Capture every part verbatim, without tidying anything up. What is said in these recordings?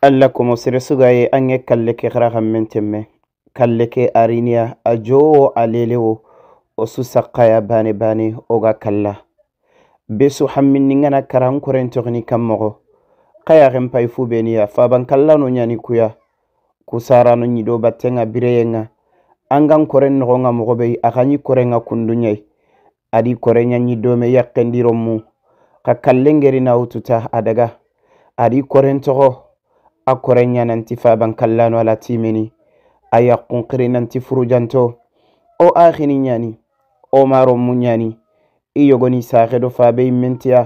އައްލަކުމު ސިރަސުގައި އަންގެ ކައްލެކޭ ޚަރަ ހަމަންތެންމެ. ކައްލެކޭ އަރިނިޔާ އަޖޯ އަލޭލެވު އޮސު ސައްކަޔާ ބާނެ ބާނެ އޮގާ ކައްލާ. ބޭސު ހަމިން ނިނގަނަ ކަރަން ކުރެން ތޮގިނި ކަންމޮގޮ. ކަޔާގެން ޕައިފޫ ބޭނިޔާ ފާބަން ކައްލާނު ންޏާނި ކުޔާ. ކުސާރާނު ންޏިޑޯ ބައްތެން އަ ބިރެޔެން އަ. އަނގަން ކުރެން ނޮގޮން އަ މޮގޮބެއި އަ ހަނި ކުރެން އަ ކުންޑުންޏައި. އަދި ކޮރެންޏަށް ނިއްޑޯމެ ޔައްކެން ދިރޮއްމު. ކަ ކައްލެން ގެރި ނައުތުތަ އަ ދަގަ. އަދި ކޮރެން ތޮގޮ. އަ ކޮރެންޏާ ނަންތި ފާބަން ކައްލާނު އަލާ ތީމެނި. އަ ޔައްކުން ކިރި ނަންތި ފުރުޖަންތޯ. އޯ އާޚިނިންޏާނި. އޯ މާރޮއްމުންޏާނި. އިޔޮގޮނި ސާޚެދު ފާބެއިން މެންތިއާ.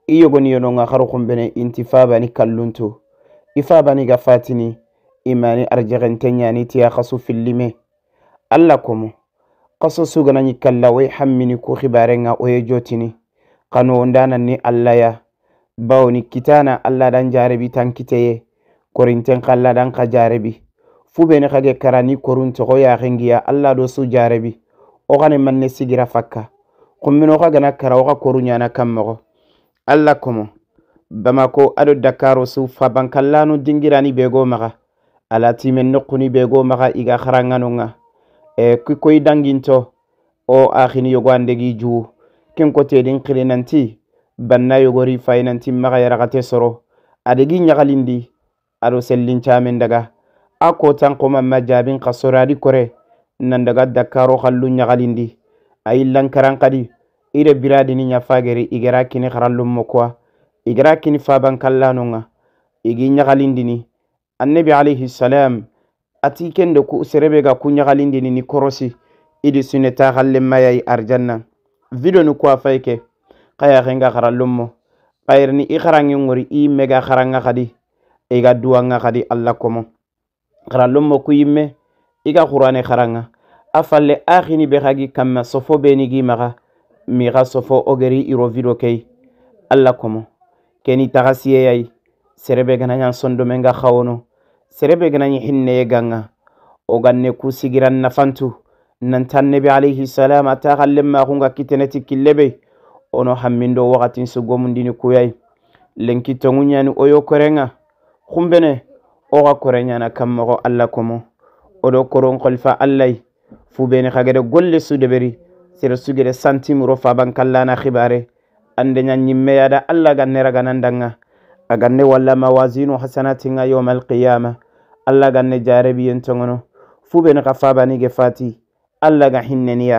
އިޔޮގޮނި ޔޮނޮން އަ ޚަރު ކުންބެނެ އިންތި ފާބަނި ކައްލުންތު. އި ފާބަނި ގަ ފާތިނި. އިމާނި އަރްޖެގެން ތެންޏާނި ތިޔާ ޚަސު ފިއްލިމެ. އައްލަކޮމު. ކަސަސުގަ ނަންޏި ކައްލާ އޮތް ހަމްމިނި ކު ޚިބާރެން އަ އޮޔެ ޖޯތިނި. ކަނޯންޑާ ނަންނި އައްލަޔާ. ބައުނި ކިތާނަ އައްލާ ދަން ޖާރެބި ތަންކިތެޔޭ. ކޮރިންތެން ކައްލާ ދަން ކަ ޖާރެބި. ފުބޭނި ކަގެ ކަރަނި ކޮރުން ތޮގޮޔާ ހެންގިޔާ އައްލާ ދޮސު ޖާރެބި. އޮގަނެ މަންނެ ސިގިރަ ފައްކަ. ކުންމިނޯ ކަގަ ނަ ކަރަ އޮގަ ކޮރުންޏާ ނަ ކަންމޮގޮ. އައްލަކޮމު. ބަމަކޯ އަޑު ދަކާ ރޮސޫ ފާބަން ކައްލާނު ދިންގިރާނި ބޭގޯ މަގަ. އަލާ ތީމެން ނުކުނި ބޭގޯ މަގަ އިގާ ޚަރަން އަނުން އަ. އެ ކު ކޮއި ދަންގިންތޯ. އޯ އާޚިނި ޔޮގޮ އަންދެގީ ޖޫ. ކެންކޮތޭ ދިން ކިރި ނަންތީ. ބަންނާ ޔޮގޮރީ ފައި ނަންތި މަގަ ޔަރަގަތެ ސޮރޯ. އަދެގީ ންޏަގަލިންދީ. އަރު ސެއްލިން ޗާމެން ދަގަ. އާ ކޯތަން ކޮމަންމަ ޖާބިން ކަސޮރާދި ކޮރޭ. ނަންދަގަ ދައްކާރޯ ޚައްލު ންޏަގަލިންދީ. އައިއްލަން ކަރަން ކަދި. އިރެ ބިރާދިނި ންޏަފާގެރި އިގެރާ ކިނި ޚަރައްލުން މޮކުއާ. އިގެރާ ކިނި ފާބަން ކައްލާނުން އަ. އިގި ންޏަގަލިންދިނި. އަންނެބި ޢަލައިހިއްސަލާމް އަތީކެން ދޮކު ސެރެބޭގަ ކު ންޏަގަލިންދިނި ނިކޮރޮސި އިދި ސުނެތާ ޚައްލެއްމަޔައި އަރްޖަންނަ. ވިޑިއޯ ނުކުވާ ފައެކޭ. ކަޔާ ހެނގާ ޚަރައްލުންމު. ކައިރިނި އި ޚަރަން އިން އޮރި އީ މެގާ ޚަރަން އަ ޚަދި. އޭގަ ދުވަން އަ ޚަދި އައްލަކޮމު. ޚަރައްލުންމު ކުއިންމެ. އިގަ ޚުރާނެ ޚަރަން އަ. އަ ފައްލެ އާޚިނި ބެހަގި ކަންމަ ސޮފޯ ބޭނިގީ މަގަ. މީގަ ސޮފޯ އޮގެރީ އިރޯ ވިޑިއޯ ކެއި. އައްލަކޮމު. ކެނި ތަގަސިއެއައި. ސެރެބޭގަނަ ޔާން ސޮންޑުމެންގަ ޚައުނު. ސެރެބޭގަނަ ހިންނެޔޭ ގަން އަ. އޮގަންނެ ކު ސިގިރަން ނަފަންތު. ނަންތަން ނެބި ޢަލައިހިއްސަލާމް އަތާ ޚައްލެއްމާ ހުނގަ ކިތެނެތި ކިއްލެބެ. އޮނޯ ހަމްމިން ދޯ ވަގަތިން ސުގޮމުން ދިނި ކުޔައި. ލެންކި ތޮނގުންޏާނު އޮޔޯ ކޮރެން އަ. ޚުންބެނެ. އޯގަ ކޮރެންޏާ ނަ ކަންމޮގޮ އައްލަކޮމު. އޮޑޯ ކޮރުން ކޮލްފާ އައްލައި. ފުބޭނެ ކަގެޑެ ގޮއްލެ ސުދެވެރި. ސިރަސުގެޑެ ސަންތި މުރޮފާ ބަންކައްލާނާ ޚިބާރެ. އަންދެންޏަށް ނިންމެޔާދާ އައްލާގަންނެ ރަގަނަން ދަންއަ. އަގަންނެ ވައްލަ މަވާޒީނު ހަސަނާތިންއަ ޔައުމަލް ޤިޔާމަ. އައްލާގަންނެ ޖާރެބިއެން ތޮނގަނު. ފުބޭނެ ކަފާބަނީގެ ފާތި. އައްލާގަ ހިންނެނިޔާ.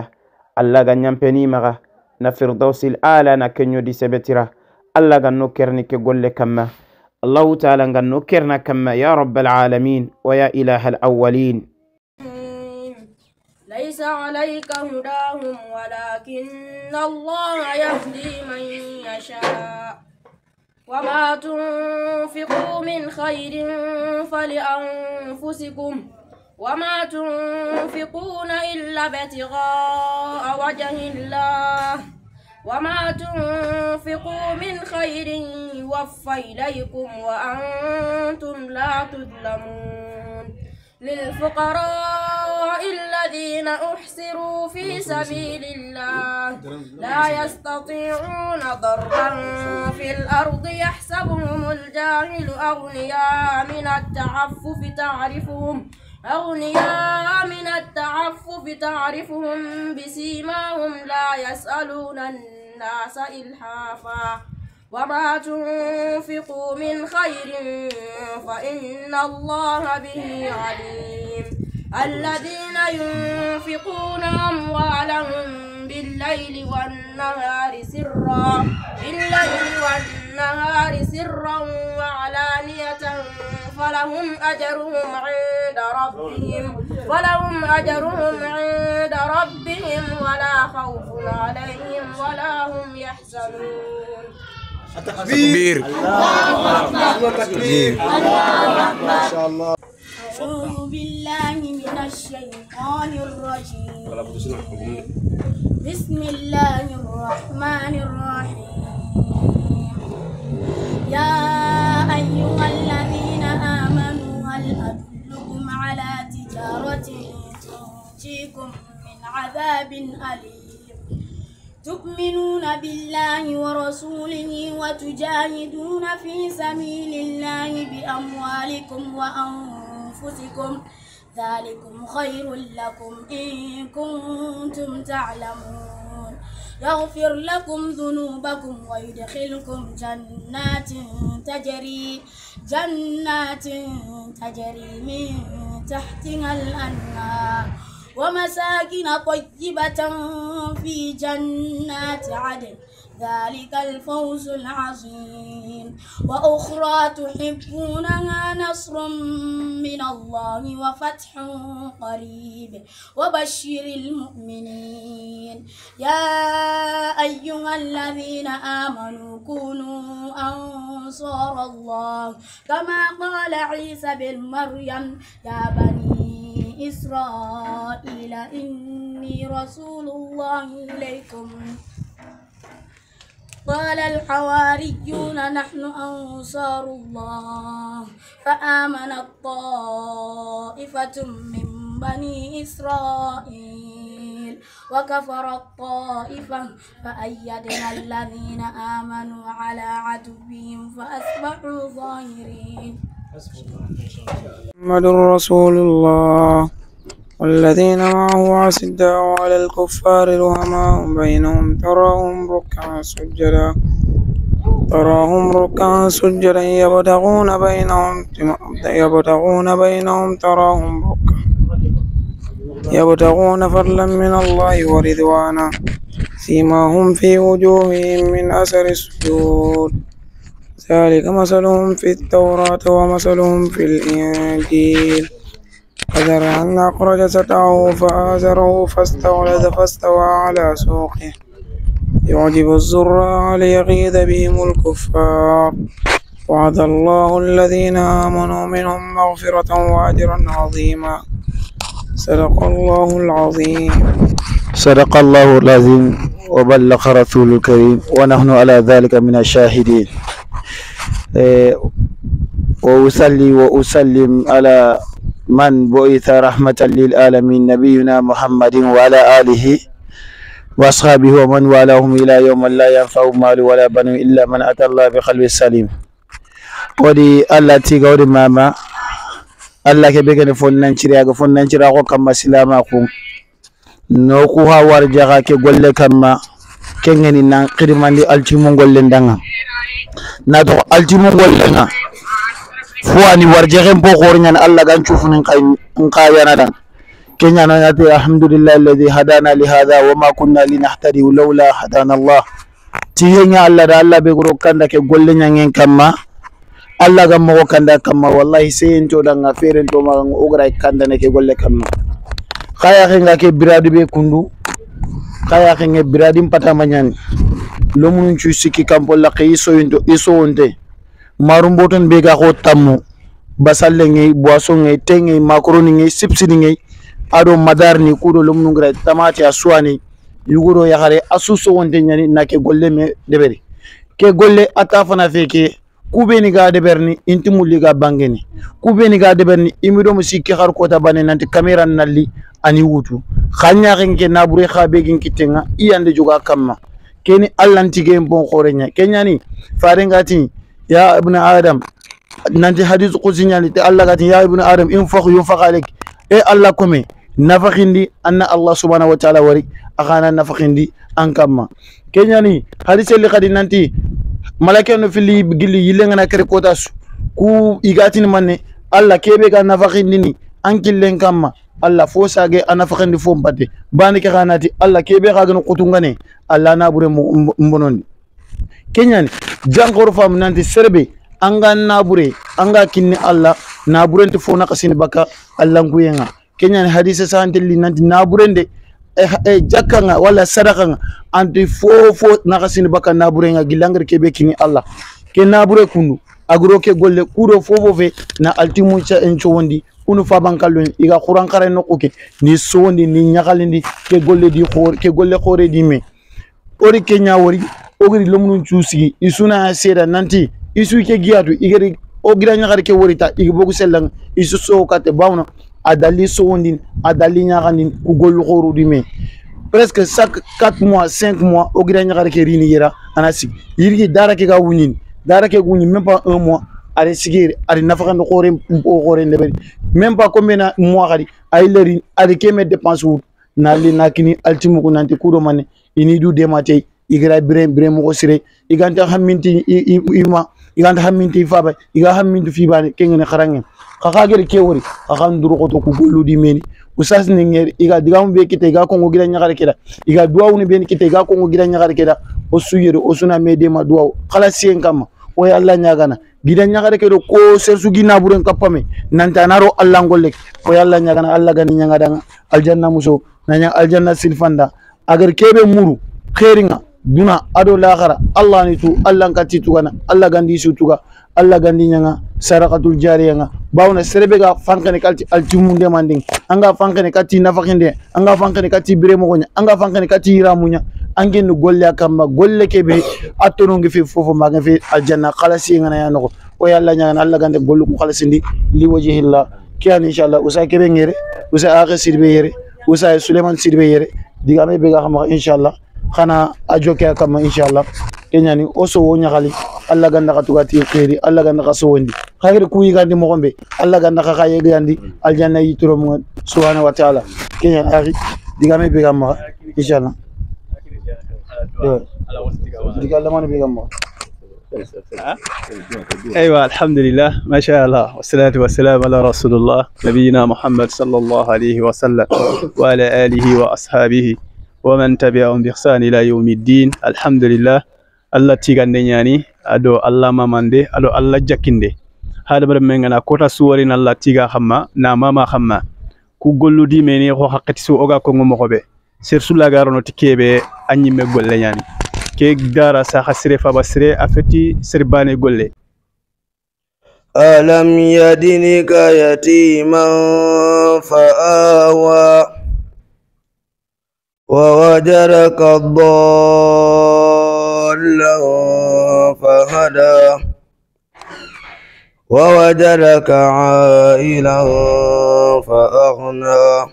އައްލާގަންޏަން ޕެނީމަގަ. ނަ ފިރްދައުސިލް އާލާ ނަ ކެންޏު ދިސެބެތިރަ. އައްލާގަން ނުކެރަނިކެ ގޮއްލެ ކަމަ. އައްލާހު ތާލަންގަން ނުކެރަނަ ކަމަ ޔާ ރައްބަލް ޢާލަމީން ވަޔާ އިލާހަލް އައްވަލީން. ليس عليك هداهم ولكن الله يهدي من يشاء وما تنفقوا من خير فلأنفسكم وما تنفقون إلا ابتغاء وجه الله وما تنفقوا من خير يوف إليكم وأنتم لا تظلمون. للفقراء الذين أحصروا في سبيل الله لا يستطيعون ضربا في الأرض يحسبهم الجاهل أغنياء من التعفف تعرفهم أغنياء من التعفف تعرفهم بسيماهم لا يسألون الناس إلحافا وما تنفقوا من خير فإن الله به عليم. الذين ينفقون أموالهم بالليل والنهار سرا بالليل والنهار سرا وعلانية فلهم أجرهم عند ربهم فلهم أجرهم عند ربهم ولا خوف عليهم ولا هم يحزنون. تكبير. الله أكبر. تكبير. ما شاء الله. أعوذ بالله من الشيطان الرجيم. بسم الله الرحمن الرحيم. يا أيها الذين آمنوا هل أدلكم على تجارة تنجيكم من عذاب أليم. تؤمنون بالله ورسوله وتجاهدون في سبيل الله بأموالكم وأنفسكم، ذلكم خير لكم إن كنتم تعلمون، يغفر لكم ذنوبكم ويدخلكم جنات تجري جنات تجري من تحتها الأنهار ومساكن طيبة في جنات عدن، ذلك الفوز العظيم. وأخرى تحبونها، نصر من الله وفتح قريب، وبشر المؤمنين. يا أيها الذين آمنوا كونوا أنصار الله كما قال عيسى بن مريم يا بني إسرائيل إني رسول الله إليكم. قال الحواريون نحن أنصار الله فآمنت طائفة من بني إسرائيل وكفرت طائفة فأيدنا الذين آمنوا على عدوهم فأصبحوا ظاهرين. محمد رسول الله والذين معه أشداء على الكفار رحماء بينهم تراهم ركعا سجدا تراهم ركعا سجدا يبتغون بينهم يبتغون بينهم تراهم ركعا يبتغون فضلا من الله ورضوانا سيماهم في وجوههم من أثر السجود ذلك مثلهم في التوراة ومثلهم في الإنجيل كزرع أخرج شطأه فآزره فاستغلظ فاستوى على سوقه يعجب الزراع ليغيظ بهم الكفار وعد الله الذين آمنوا منهم مغفرة وأجرا عظيما صدق الله العظيم. صدق الله العظيم وبلغ رسول الكريم ونحن على ذلك من الشاهدين. Eh, وأصلي وأسلم على من بعث رحمة للعالمين نبينا محمد وعلى آله وأصحابه ومن والاهم إلى يوم لا ينفع مال ولا بنون إلا من أتى الله بقلب سليم. Wo ɗi Alla tiiga, wo ɗi maama, Alla ke be kene fonnanciraaga, fonnanciraaxo kamma silaamaaxu. No ku xa warjaxa ke golle kamma, ke ŋeni nan xidimandi altimungollen daŋa. Na toxo altimungollen ŋa, fo ani warjaxen po xoore ɲaana Alla gan cufuni n xa yana daŋa. Ke ɲaana ɲaati, الحمد لله الذي هدانا لهذا وما كنا لنهتدي لولا هدانا الله. Ti heŋa Alla da, Alla be goro kanda ke golle ɲaŋen kamma. Alla ga moxo kanda kamma, wallahi seyento daŋa, ferento maxa ŋa, o gara kanda ne ke golle kamma. Xa ya xenga ke biradi be kundu. Xa ya xenga biradi patama ɲaani. Lomunun cu sikki kampo la ke iso into, iso onte. Marumboton be ga xo tammu. Basalle ŋey, boisson ŋey, te ŋey, macaroni ŋey, sipsini ŋey. Ado madar ni kudo lomunun gara tamati a suwani. Yugo do yaxare a su sogonte ɲaani na ke golle me deberi. Ke golle a ta fana fe ke, ku be ni ga deberini, inti mulli ga bangeni. Ku be ni ga deberini, i mi do mu sikki xar kota bane nanti kamera nalli ani wutu. Xa ɲaxen ke nabure xa be gin kitten ŋa, i yande joga kamma. Keni Alla n tigen bon xoore ɲa. Ke ɲaani, faren ga ti, يا ابن آدم, nanti hadis qusi ɲaani, te Alla ga ti, يا ابن آدم انفق ينفق عليك. E Alla kome, nafaxindi, an na Alla subhanahu wa ta'ala wari, a xa na nafaxindi an kamma. Ke ɲaani, hadise li xadi nanti, malake no fili gilli yille ŋa na kere kota su, ku i ga tini manne, Alla ke be ga nafaxindini an killen kamma, Alla fo sage a nafaxindi fo n pate. Bani ke xa na ti, Alla ke be xa gani xutu ŋa ne, Alla nabure mbo-, mbo-, mbonondi. Ke ɲaani, jankoro faamu nanti sere be, an ga nabure, an ga kinni Alla, naburente fo naxasini baka Allankuyen ŋa. Ke ɲaani hadise sahante li nanti naburende, e, e, jakka ŋa, wala sadaka ŋa, anti fo fo naxasini baka naburen ŋa gilla ŋa ke be kinni Alla. Ke nabure kundu, a goro ke golle, kudo fo fo fe, na altimu ca en cowondi, kunu fabankallu, i ga xurankare noxu ke, ni sowondi, ni ɲaxalindi, ke golle di xoore, ke golle xoore di me. Ori ke ɲa wori, o giri lomunun cu sigi, i su na seeda nanti, i su ke giyatu, i giri o gira ɲaxari ke wori ta, i gi bogu sellan, i su sowo kate bawna, a dalli sowondin, a dalli ɲaxandin, ku gollu xooru di me. Presque chaque quatre mois, cinq mois, o gida ɲaxare ke rini yera, a na sigi. Yirigi dara ke ga wuɲini, dara ke wuɲi, même pas un mois, a re sigi, a re nafa kan xore, o xore ndeberi. Même pas combien na mois xari, a yi leri, a re ke me dépense wut, na li na kini, altimu ko nanti kudo mane, ini du dema tey, i ga ra bire, bire moxo sire, i ga nta hamminti i, i, i ma, i ga nta hamminti i faba, i ga hammintu fi bane, kengene xaranŋe. Xa xa gere ke wori, xa xa nduru xoto ku gollu di meni. Usas ne ŋeri, i ga digamu be kita, i ga kongo gida ɲaxare keda. I ga duwawu ne beni kita, i ga kongo gida ɲaxare keda. O su yere, o su na me dema duwawu. Xala siyen kamma. O ya Alla ɲagana. Gida ɲaxare kedo ko sersu gi naburen kappa me. Nanta na ro Alla ngolle. O ya Alla ɲagana, Alla gani ɲaŋa daŋa. Aljanna muso, na ɲa aljanna silfanda. A ga ra ke be muru, xeeriŋa, duna, ado laxara, Alla ni tu, Alla n kati tugana, Alla gandi su tuga, Alla gandi ɲaŋa, sarakatul jariya ŋa. Bawna sere be ga fankene kati altimunde mandiŋ, a ga fankene kati nafaxinde, a ga fankene kati bire moxoɲa, a ga fankene kati yiramuɲa, a nge nu golle a kamma, golle ke be a tononge fe fofo maŋe fe aljanna xalasi ŋana ya noxo. O ya Alla ɲagana, Alla gande gollu ku xalasindi, li wajihillah. Ke ani inshallah, usa ke be ŋere, usa axe sirbe yere, usa Suleiman sirbe yere, digame be ga xama inshallah. Xana a joke a kamma, inshallah. Ke ɲani, o so wo ɲaxali, Alla ganda xa tugati xeeri, Alla ganda xa sowondi. Xa gere ku yigandi moxo be, Alla ganda xa xa yigandi, aljanna yituro mu, subhanahu wa ta'ala. Ke ɲani, axi, digame be ga maxa, inshallah. Yo. Diga lamani be ga maxa. Aywa, alhamdulillah, masha Allah, wassalatu wassalamu ala rasulillah, nabiyina Muhammad sallallahu alayhi wa sallam, wa ala alihi wa ashabihi, wa man tabi'ahum bi ihsan ila yawmiddin. Alhamdulillah, Alla tigande ɲani, ado Alla mamande, ado Alla jakinde. Hada bare mengana kota suwari na Alla tiga xamma, na mama xamma. Ku gollu di meni xo haqqati su o ga kongo moxo be. Sere su lagarono ti ke be a ɲimme golle ɲani. Ke dara saxa sire faba sire a feti sere bane golle. ألم يجدك يتيما فآوى ووجدك ضالا فهدى ووجدك عائلا فأغنى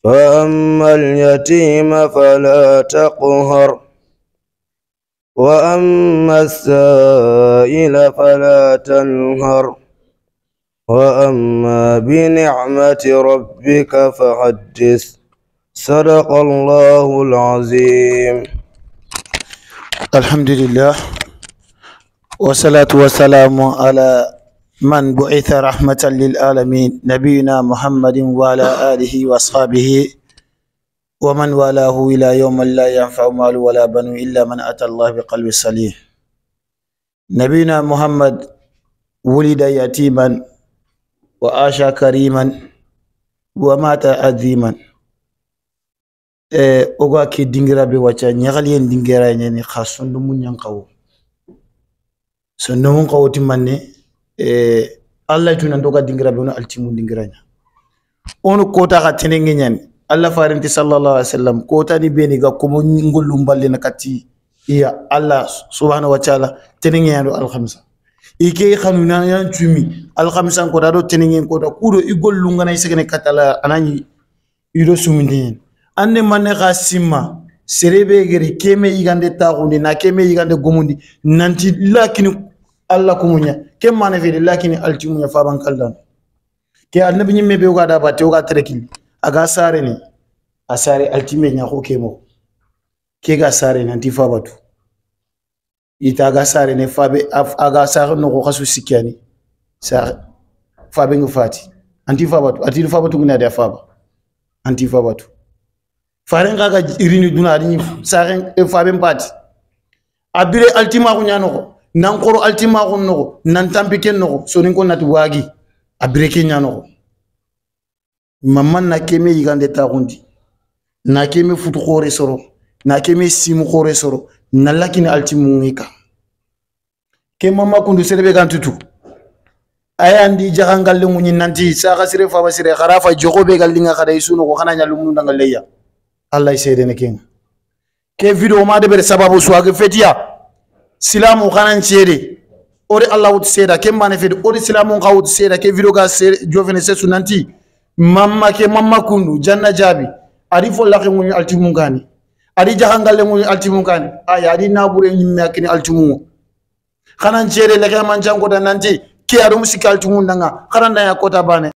فأما اليتيم فلا تقهر وأما السائل فلا تنهر وأما بنعمة ربك فحدث. صدق الله العظيم. الحمد لله. والصلاة والسلام على من بعث رحمة للعالمين، نبينا محمد وعلى آله وأصحابه ومن والاه إلى يوم لا ينفع مال ولا بنون إلا من أتى الله بقلب سليم. نبينا محمد ولد يتيما وعاش كريما ومات عظيما. E, o ga ke dingira be wacca, ɲaxaliyen dingira ɲani xa sondomu ɲanxawo. Sondomun xawo ti manne, e, Alla tunanto ga dingira be, o no altimu dingira ɲa. O no kota xa tenenge ɲani. Alla farenti sallallahu alaihi wasallam, kota ni be ni ga komo ngollu mballe na kati. Iya, Alla subhanahu wa ta'ala, tenenge ɲa do alhamisa. I ke xanu na yan cumi, alhamisa kota do tenenge kota, kudo i gollu ngana i segene katala anani. I do sumindi ɲen. An ne manne xa simma, sere be geri, ke me yigande taxundi, na ke me yigande gomundi, nanti lakini Alla kumuɲa, ke mane fede lakini altimuɲa faban kaldan. Ke annabi ɲimme be o ga da bate, o ga terekil, a ga sare ni, a sare altime ɲa xo ke mo. Ke ga sare nanti fabatu. Ita a ga sare ne fabe, a, a ga sare noxo xasu sikyani. Sa, fabe ngi fati. Anti fabatu, ati fabatu gina de faba. Anti fabatu. Faren ga ga irini duna ni sare, e, fabe pati. A bire altima ko ɲa noxo. Nan xoro altima ko noxo. Nan tampi ken noxo. Sonin ko nati wagi. A bire ke ɲa noxo. Mamman na ke me yigande taxundi, na ke me futu xore soro, na ke me simu xore soro, na lakini altimu ŋi ka. Ke mamma kundu sere be gan tutu. Aya ndi jaxangalle ŋuɲi nanti, saxa sire faba sire, xara fa joxo be gallinga xada i suno ko xana ɲalumu ndangalleya. Allah i seede ne kenga. Ke video ma de bere sababu su a ga fetiya. Silamu xanan seede. O de Allah wut seeda, ke mane fede, o de silamu xa wut seeda, ke video ga seede, jofene se su nanti. Mamma ke mamma kundu, janna jaabi. އަރި ފޮށްލަކެއް އުޅުނީ އަލްތިމުން ކާނީ. އަރި ޖަހަން ގަލެއް އުޅުނީ އަލްތިމުން ކާނީ. އާ، އަރި ނާބުރެއް އިންމެއަކިނީ އަލްތިމުން. ކަނަން ޗޭރެ ލެކޭ މަންޗަން ކޮޓަ ނަންތި ކިޔާ ރުމް ސިކަ އަލްތިމުން ނަން އާ. ކަރަން ނަޔާ ކޮތާ ބާނެ.